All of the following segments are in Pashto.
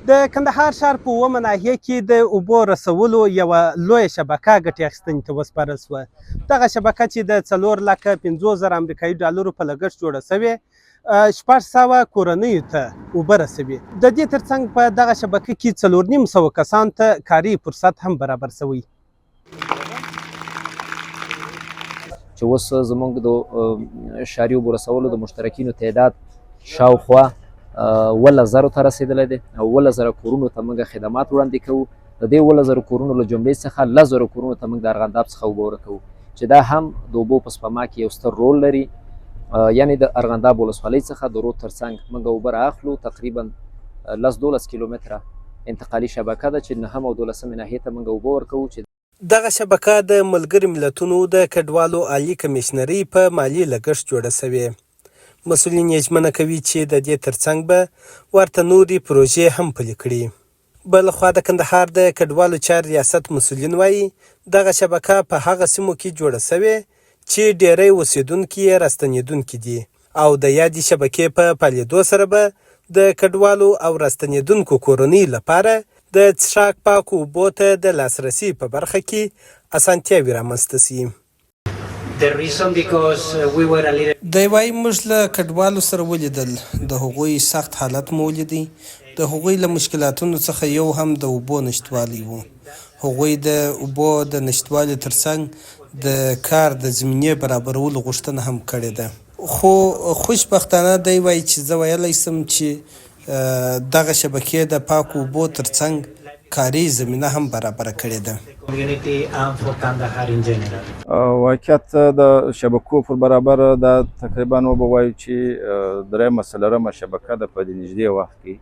د کندهار ښار په اوومه ناحیه کې د اوبو رسولو یوه لویه شبکه ګټې اخیستنې ته وسپارل شوه. دغه شبکه چې د 4,50,000 امریکایي ډالرو په لګښت جوړه شوې، 600 کورنیو ته اوبه رسوي. د دې ترڅنګ په دغه شبکه کې 450 کسانو ته کاري فرصت هم برابر شوی. چې اوس زمونږ د ښاري اوبو رسولو د مشترکینو تعداد شاوخوا 17,000 ته رسېدلی دی او 17,000 کورونو ته موږ خدمات وړاندې کوو. د دې 17,000 کورونو له جملې څخه 10,000 کورونو ته موږ د ارغنداب څخه اوبه ورکوو چې دا هم د اوبو په سپما کې یو ستر رول لري. یعنی د ارغنداب ولسوالۍ څخه د رود ترڅنګ موږ اوبه رااخلو، تقریبا 10 12 کیلومتره انتقالي شبکه ده چې نهم او دولسمې ناحیې ته موږ اوبه ورکوو چې دغه شبکه د ملګرو ملتونو د کډوالو عالي کمېشنرۍ په مالي لګښت جوړه شوې. مسؤلین یې ژمنه کوي چې د دې ترڅنګ به ورته نورې پروژې هم پلي کړي. بل خوا د کندهار د کډوالو چارې ریاست مسؤلین وايي، دغه شبکه په هغه سیمو کې جوړه شوې چې ډېری اوسېدونکي یې راستنېدونکي دي او د یادې شبکې په فعالېدو سره به د کډوالو او راستنېدونکو کورنیو لپاره د څښاک پاکو اوبو ته د لاسرسي په برخه کې اسانتیاوې رامنځته شي. دی وايي، موږ له کډوالو سره ولیدل، د هغوی سخت حالت مو ولید، د هغوی له مشکلاتونو څخه یو هم د اوبو نشتوالی و. هغوی د اوبو د نشتوالي ترڅنګ د کار د زمینې برابرولو غوښتنه هم کړې ده. خو خوشبختانه دی وايي چې زه ویلی شم چې دغه شبکې د پاکو اوبو ترڅنګ کاري زمینه هم برابره کړې ده. واقعیت د شبکو پر برابر دا تقریبا وبه وایو چې درېیمه څلورمه شبکه ده په دې نږدې وخت کې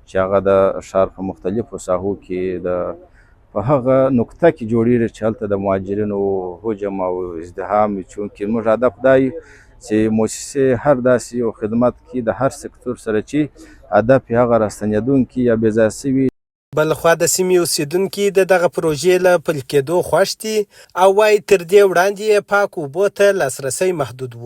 چې هغه د ښار په مختلفو ساحو کې د په هغه نقطه کې جوړیږي چې هلته د مهاجرینو حجم او ازدحام وي. چونکې موږ هدف دا یو چې موسسې هر داسې یو خدمت کې د هر سکتور سره چې هدف یې هغه راستنېدونکي یا بې ځایه شوي. بل خوا د سیمې اوسېدونکي د دغه پروژې له پلي کېدو خوښ دي او وايي، تر دې وړاندې یې پاکو اوبو ته لاسرسی محدود و،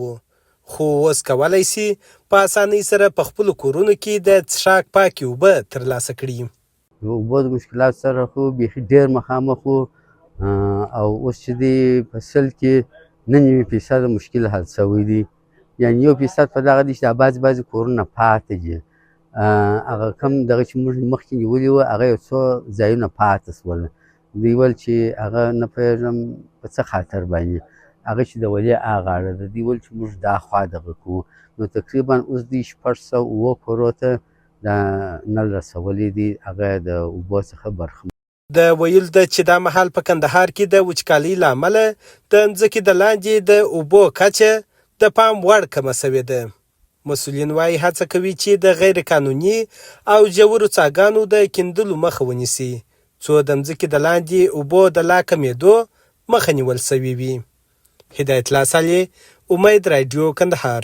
خو اوس کولی شي په اسانۍ سره په خپلو کورونو کې د څښاک پاکې اوبه ترلاسه کړي. د اوبو د مشکلات سره خو بیخي ډېر مخامخ وو او اوس چې دی په سل کې 99% مشکل حل شوی دی. یعنی 1% په دغه دی چې دا بعضې بعضې کورونه پاتې دي، هغه کم دغه چې موږ مخکې نیولي وو هغه یو څو ځایونه پاتې شول. دوی ویل چې هغه نه پوهېږم په څه خاطر باندې هغه چې د ولې هغه غاړه ده، دوی ویل چې موږ دا خوا دغه کوو. نو تقریبا اوس دوی 607 کورو ته دا نل رسولی دی، هغه د اوبو څخه برخمن. د ویلو ده چې دا مهال په کندهار کې د وچکالۍ له امله د مځکې د لاندې د اوبو کچه د پام وړ کمه شوې ده. مسؤلین وايي هڅه کوي چې د غیر قانوني او ژورو څاګانو د کیندلو مخه ونیسي څو د مځکې د لاندې اوبو د لا کمېدو مخه نیول شوې وي. هدایت الله صالح، امید راډیو، کندهار.